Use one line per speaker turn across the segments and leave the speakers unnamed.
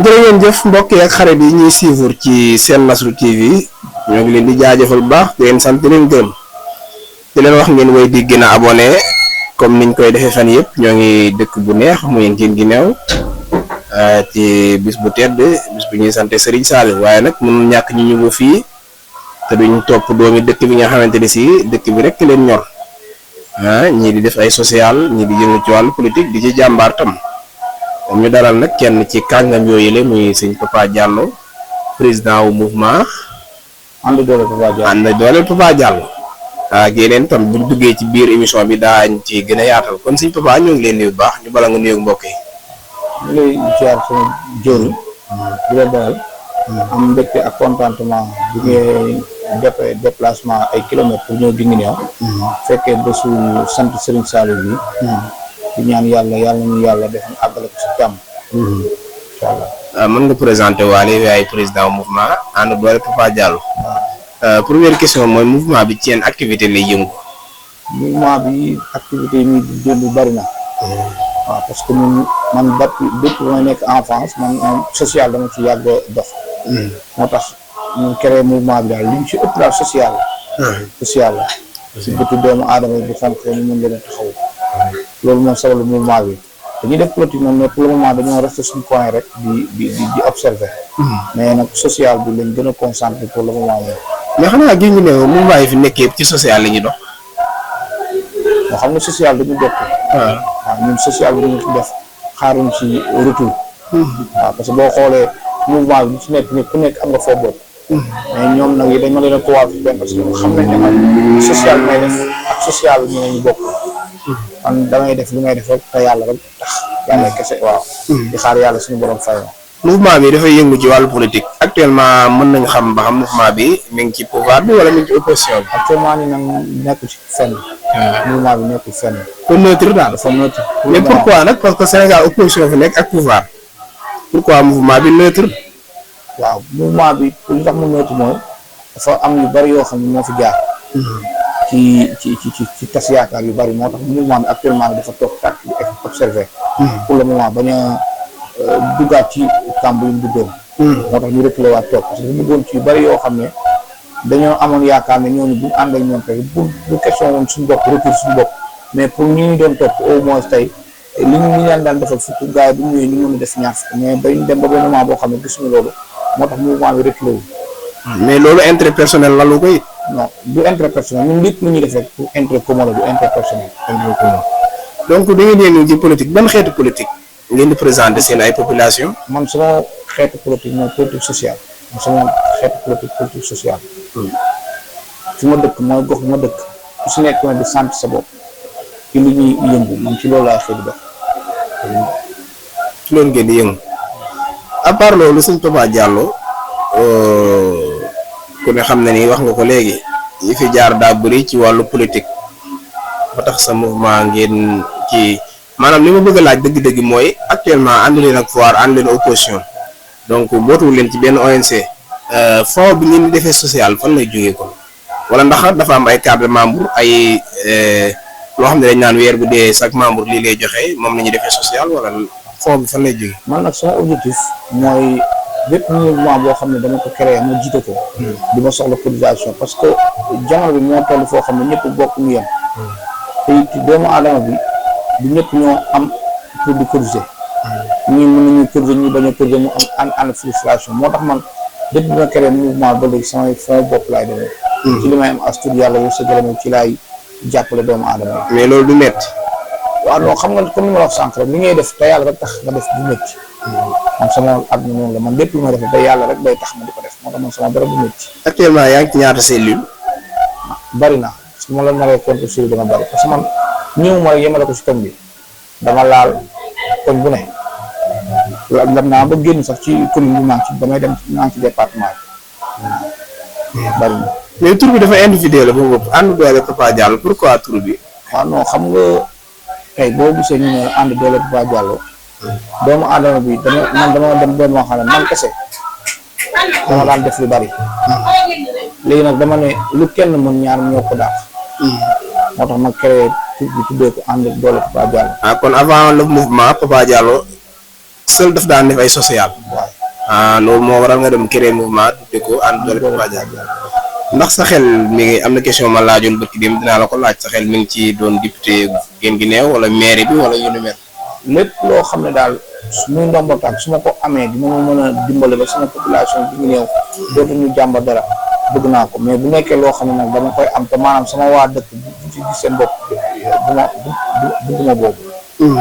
jërë ngeen jëf mbokk yi ak xarit yi ñuy suivre ci Sen Nasrou TV ñoo ngi leen di jaajëfal bu baax di leen sant di leen gërëm di leen wax ngeen way di gën a abonné comme niñ koy defee fan yëpp ñoo ngi dëkk bu neex muy ngeen Guinée ci bis bu tedd bis bu ñuy sante Serigne Saliou waaye nag mënul ñàkk ñu ñëw fii te duñ topp doomi dëkk bi nga xamante ni si dëkk bi rek leen ñor ñii di def ay social ñii di yëngu ci wàllu politique di ci jàmbaar tam ñu dalal nag kenn ci kàngam yooyu la muy sëñ Papa Diallo président wu mouvement
ànd doole Papa Diallo
ànd doole Papa Diallo ak yeneen tam buñ duggee ci biir émission bi daañ ci gën a yaatal kon sëñ Papa ñoo ngi leen nuyu bu baax ñu bala nga nuyu mbokk yi.
ñu lay ziar sama jëriñ di la dalal am mbégte ak contentement bi ngay defee déplacement ay kilomètres pour ñëw Guinguinéo fekkee bésu sant Serigne Saliou bi di ñaan yàlla ñu yàlla def ñu àggale ko si jàmm incha allah.
mën nga présenté waale yaay président mouvement ànd doole Papa Diallo. Première question mooy mouvement bi ci yenn activité lay yëngu.
mouvement bi activité yi muy dund bari na. waaw parce que man depuis ba may nekk enfance man social dama ci yàgg dox. moo tax ñu créé mouvement bi daal li ñu ci ëpp daal social la. si bëtu doomu aadama yi bu xonk ñu mën leen a taxaw. loolu moom sababu mouvement bi dañuy def politique moom mais pour le moment dañoo resté suñu point rek di observer. mais nag social bi lañ gën a concentré pour le moment moom.
mais xanaa Guinguinéo mouvement yi fi nekkee ci social la ñuy dox.
moo xam nga social dañu bokk. waaw ñun social bi dañu ci def xaaruñ ci retour. waaw parce que boo xoolee mouvement bi ci nekk ni ku nekk am nga foo bopp. mais ñoom nag yi dañ ma leen a coiffé benn parce que xam nañ ne man social may def ak social bi ñu bokk. man damay def li may def rek te yàlla rek tax yàlla kese waaw. di xaar yàlla suñu borom fay ma.
mouvement bi dafay yëngu ci wàllu politique actuellement mën nañ xam ba xam mouvement bi mi ngi ci pouvoir bi wala mi ngi ci opposition bi.
actuellement nii nag nekkul ci fenn. mouvement bi nekkul fenn.
pour neutre daal
dafa neutre.
mais pourquoi nag parce que Sénégal opposition fi nekk ak pouvoir pourquoi mouvement bi neutre.
waaw mouvement bi pour li tax mu neutre mooy dafa am yu bari yoo xam ne moo fi jaar. ci tas yaakaar yu bari moo tax mouvement bi actuellement dafa toog tàkk di observer. pour le moment bañ a duggaat ci kàmb yu mu duggoon. moo tax ñu reculé waat toog parce que ñu duggoon ci yu bari yoo xam ne dañoo amoon yaakaar ne ñooñu buñ ànd ak ñoom tey bu question woon suñu bopp retour suñu bopp mais pour ñu doon topp au moins tey li ñu leen daan defal fukk gars yi bu ñëwee ñu mën a def ñaar fukk mais dañ dem ba benn moment boo xam ne gisuñu loolu moo tax mouvement bi reculé wu.
mais loolu intérêt personnel lalu ko it.
non du intérêt personnel ñun lépp lu ñuy def rek pour intérêt commun la du intérêt personnel.
intérêt commun donc da ngeen yëngu ci politique ban xeetu politique ngeen di présenter seen ay population.
man sama xeetu politique mooy politique sociale man sama xeetu politique sociale. fi ma dëkk mooy gox bi ma dëkk ku si nekk di sant sa bopp ci li ñuy yëngu man ci loolu laa xëy di dox.
ci loolu ngeen di yëngu à part loolu sëñ Papa Diallo ku ne xam na ni wax nga ko léegi yi fi jaar daa bëri ci wàllu politique ba tax sa mouvement ngeen ci maanaam li ma bëgg a laaj dëgg-dëgg mooy actuellement ànd leen ak pouvoir ànd leen opposition donc bootuwul leen ci benn ONC fond bi ngeen di defee social fan lay jógee ko wala ndax dafa am ay carte de membre ay loo xam ne dañ naan weer bu dee chaque membre lii lay joxe moom la ñuy defee social wala fond bi fan lay jógee.
man nag sama objectif mooy bépp mouvement boo xam ne dama ko créé ma jiite ko. di ma soxla cotisation parce que jamono bi moo toll foo xam ne ñëpp bokk ñu yem. te it doomu aadama bi du ñëpp ñoo am pour di cotiser. ñii mën nañu cotiser ñii bañ a cotiser mu am ànd frustration moo tax man depuis bi ma créé mouvement ba léegi samay fond bopp laay demee. ci li may am as tuut yàlla wërsëgale ma ci laay jàppale doomu aadama yi.
mais loolu du métti.
waaw non xam nga comme ni ma la wax sànq rek li ngay def te yàlla rek tax nga def du métti. man sama àdduna moom la man lépp lu ma def te yàlla rek day tax ma di ko def moo tax man sama dara du métti.
actuellement yaa ngi ci ñaata cellule.
bari na parce que ma la naree compte sur dama bari parce que man ñëw ma rek yemale ko si koñ bi dama laal koñ bu ne dem naa ba génn sax ci commune bi maa ngi ci damay dem maa ngi ci département bi bari na.
mais tur bi dafa individuel la boobu ànd doole Papa Diallo pourquoi tur bi.
waaw non xam nga tey boo gisee ñu ne ànd doole Papa Diallo doomu aadama bi dama dem doon moo xam ne man kese dama daan def lu bari léegi nag dama ne lu kenn mën ñaar ñoo ko daax moo tax ma créé tur bi tuddee ko ànd doole Papa Diallo.
kon avant le mouvement Papa Diallo seul daf daan def ay social.
waaw
loolu moo waral nga dem créer mouvement di ko ànd doole Papa Diallo ndax sa xel mi ngi am na question ma laajoon bëkk dem dinaa la ko laaj sa xel mi ngi ci doon député Guinguinéo wala maire bi wala yu ni mel.
lépp loo xam ne daal muy ndombo tànk su ma ko amee dina ma mën a dimbale ba sama population bi ñu néew dootuñu jàmba dara bëgg naa ko mais bu nekkee loo xam ne nag dama koy am te maanaam sama waa dëkk bu ci gis seen bopp bëgguma boobu.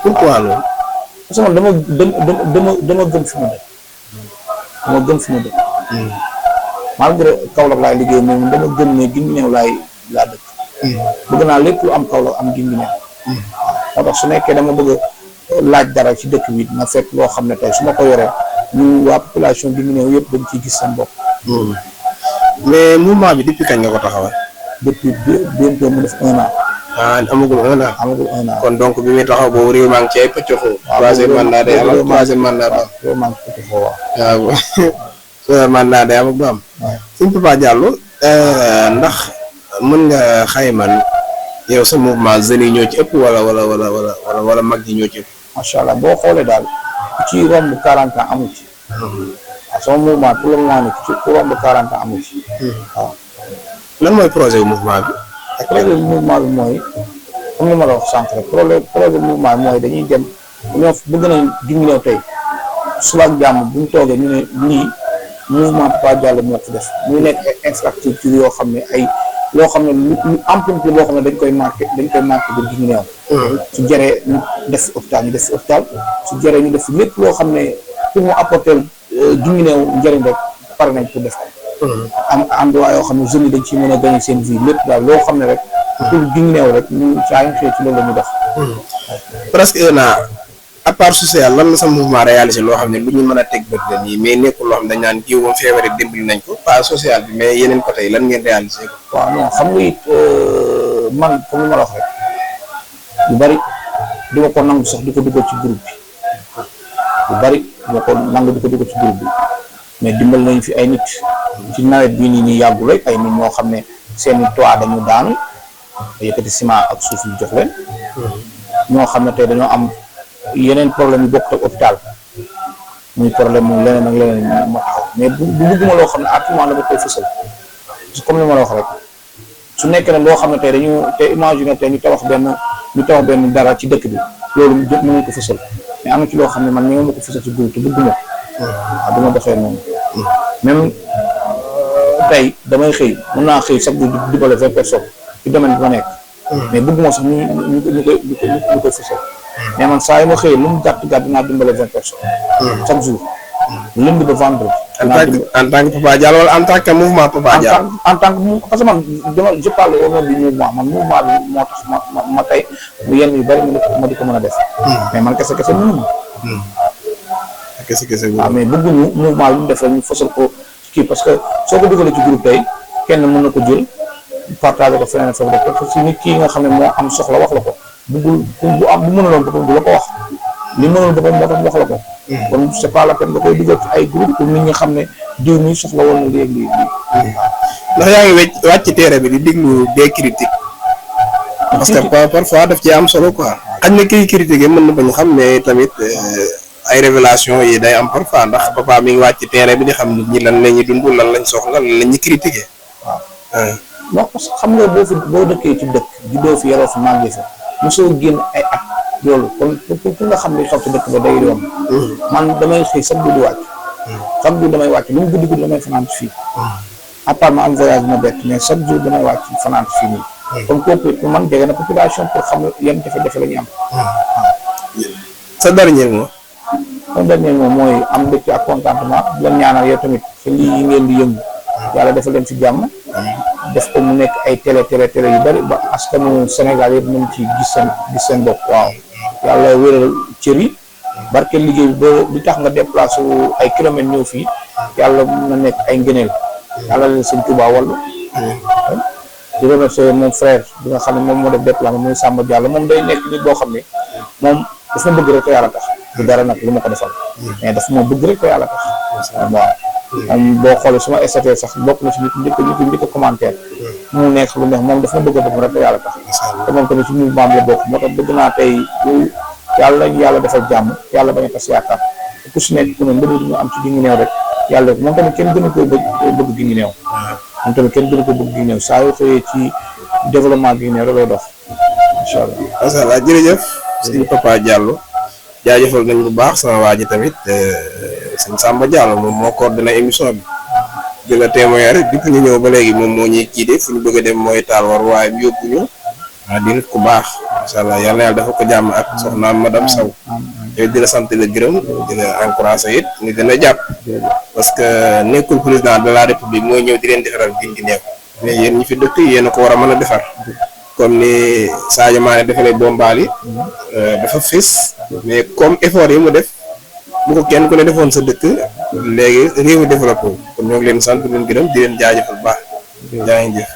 pourquoi loolu.
parce que man dama gëm fi ma dëkk dama gëm fi ma dëkk malgré Kaolack laay liggéey mais dama gëm ne Guinguinéo laa dëkk bëgg naa lépp lu am Kaolack am Guinguinéo moo tax su nekkee dama bëgg laaj dara ci dëkk bi na fekk loo xam ne tey su ma ko yoree ñu waa population Guinguinéo yëpp dañ ciy gis seen bopp.
mais mouvement bi depuis kañ nga ko taxawal.
depuis bientôt mu def 1 an.
amagul 1 an.
amagul 1 an
kon donc bi muy taxaw boobu réew maa ngi ci ay pëccoxoo. troisième mandat day am ak troisième mandat du am.
réew maa ngi ci pëccoxoo waaw.
waaw troisième mandat day am ak du am. Sëñ Papa Diallo ndax mën nga xayman yow sa mouvement jeunes yi ñoo ci ëpp wala mag yi ñoo ci ëpp.
macha allah boo xoolee daal ku ci romb 40 ans amu ci. waaw sama mouvement pour le moment nii ku romb 40 ans amu ci. waaw.
lan mooy projet mouvement bi.
projet mouvement bi mooy comme ni ma la wax sànq rek projet mouvement bi mooy dañuy dem ñoo bëgg nañ Guinguinéo tey suba ak jàmm bu ñu toogee ñu ne lii mouvement Papa Diallo moo ko def muy nekk ay infrastructure yoo xam ne ay loo xam ne lu empreinte boo xam ne dañ koy marqué ba Guinguinéo. su jëree ñu def hôpital ñu def hôpital su jëree ñu def lépp loo xam ne pour mu apporter Guinguinéo njëriñ rek pare nañ pour def ko. am endroit yoo xam ne jeunes yi dañ ciy mën a gagner seen vie lépp daal loo xam ne rek. pour Guinguinéo rek ñu saa yu xëy ci loolu la ñu def.
presque 1 an à part social lan la sa mouvement réalisé loo xam ne lu ñu mën a teg bët la nii mais nekkul loo xam ne dañ naan jiw moom feebaree dimbali nañ ko pas social bi mais yeneen côté yi lan ngeen réalisé ko.
waaw non xam nga it man comme li ma la wax rek lu bari du ma ko nangu sax di ko dugal ci groupe bi lu bari du ma ko nangu di ko dugal ci groupe bi mais dimbal nañ fi ay nit ci nawet bii nii yàggul rek ay nit ñoo xam ne seeni toit dañu daanu yëkkati ciment ak suuf yu jox leen ñoo xam ne tey dañoo am yeneen problème yu bokkut ak hôpital muy problème mu leneen ak leneen moo taxaw mais bu bëgguma loo xam ne à tout moment dama koy fësal parce que comme li ma la wax rek su nekkee ne loo xam ne tey dañu te imaginer tey ñu tabax benn dara ci dëkk bi loolu jot nañu ko fësal mais am na ci loo xam ne man ñoo ma ko fësal ci groupe te bëgguma waaw du ma doxee noonu même tey damay xëy mën naa xëy sax di dimbale 20 personnes ci domaine bi ma nekk mais bëgguma sax ñu koy fësal mais man saa yu ma xëyee lu mu gàtt dinaa dimbale 20 personnes chaque jour lundi ba vendredi.
en tant que Papa Diallo wala en tant que mouvement Papa Diallo.
en tant que parce que man je parle au nom du mouvement man mouvement bi moo tax ma tey yenn yu bëri ma di ko mën a def. mais man kese mënuma.
kese
waaw mais bëgguñu mouvement bi mu def rek ñu fësal ko kii parce que soo ko dugalee ci groupe tey kenn mën na ko jël partagé ko feneen foofu rek parce que nit kii nga xam ne moo am soxla wax la ko bëggul bu mënuloon boppam du la ko wax li mënul boppam moo tax wax la ko. kon c'est pas la peine nga koy dugal ci ay groupe pour nit ñi xam ne diw mi soxla woon na léegi.
ndax yaa ngi wàcc ci terrain bi di déglu des critiques. parce que parfois daf ci am solo quoi. xañ na kiy critiquer mën na bañ xam mais tamit ay révélation yi day am parfois ndax papa mi ngi wàcc ci terrain bi di xam nit ñi lan la ñuy dund lan lañ soxla lan la ñuy critiquer.
waaw non parce que xam nga boo dëkkee ci dëkk juddoo fi yaroo fi màggee fa mosoo génn ay at loolu kon pour nga xam ne xaw ci dëkk ba day yomb. man damay xëy chaque jour di wàcc. chaque jour damay wàcc lu mu guddi guddi damay fanaan fii. à part ma am voyage ma bett mais chaque jour damay wàcc fanaan fii nii. kon kooku pour man jege na population pour xam yan jafe-jafe la ñu am.
sa dernier mot.
son dernier mot mooy am mbégte ak contentement di leen ñaanal yow tamit te lii yi ngeen di yëngu yàlla dafa leen ci jàmm. def ko mu nekk ay télé yu bari ba askanu Sénégal yëpp nañ ci gis seen bopp. waaw yàlla wéral cër yi barke liggéey bi ba li tax nga déplacé ay kilomètres ñëw fii yàlla na nekk ay ngëneel yàlla leen sëñ Tuubaa wallu di remercier mon frère bi nga xam ne moom moo def déplacement muy Samba Diallo moom day nekk nit boo xam ne moom daf ma bëgg rek ko yàlla tax du dara nag lu ma ko defal mais daf ma bëgg rek ko yàlla tax waaw moom boo xoolee suma statut sax bokk na ci nit njëkk a commentaire mu nekk lu neex moom daf ma bëgg a def rek ko yàlla tax te moom tamit ci mouvement bi la bokk moo tax bëgg naa tey yàlla defal jàmm yàlla bañ a tas yaakaar te ku si nekk ku ne mbir mi am ci Guinguinéo rek yàlla moom tamit kenn gënu ko bëgg Guinguinéo moom tamit kenn gënu ko bëgg Guinguinéo saa yoo xëyee ci développement Guinguinéo rek lay dox incha allah.
macha allah jërëjëf sëñ Papa Diallo jaajëfal nañ bu baax sama waa ji tamit sëñ Samba Diallo moom moo coordonné émission bi di la témoin rek depuis ñu ñëw ba léegi moom moo ñuy kii de fu ñu bëgg a dem mooy taal war waaye bi yóbbu ñu di nit ku baax macha allah yal na yàlla dafa ko jàmm ak soxnaam madame Sow yooyu di la sant la gërëm di la encouragé it ñu gën a jàpp parce que nekkul président de la république mooy ñëw di leen defaral Guinguinéo mais yéen ñi fi dëkk yéen a ko war a mën a defar comme ni Sadio Mané defalee Bombali dafa fis mais comme effort yi mu def bu ko kenn ku ne defoon sa dëkk léegi réew mi développé kon ñoo ngi leen sant leen gërëm di leen jaajëfal baax jaa ngi jëf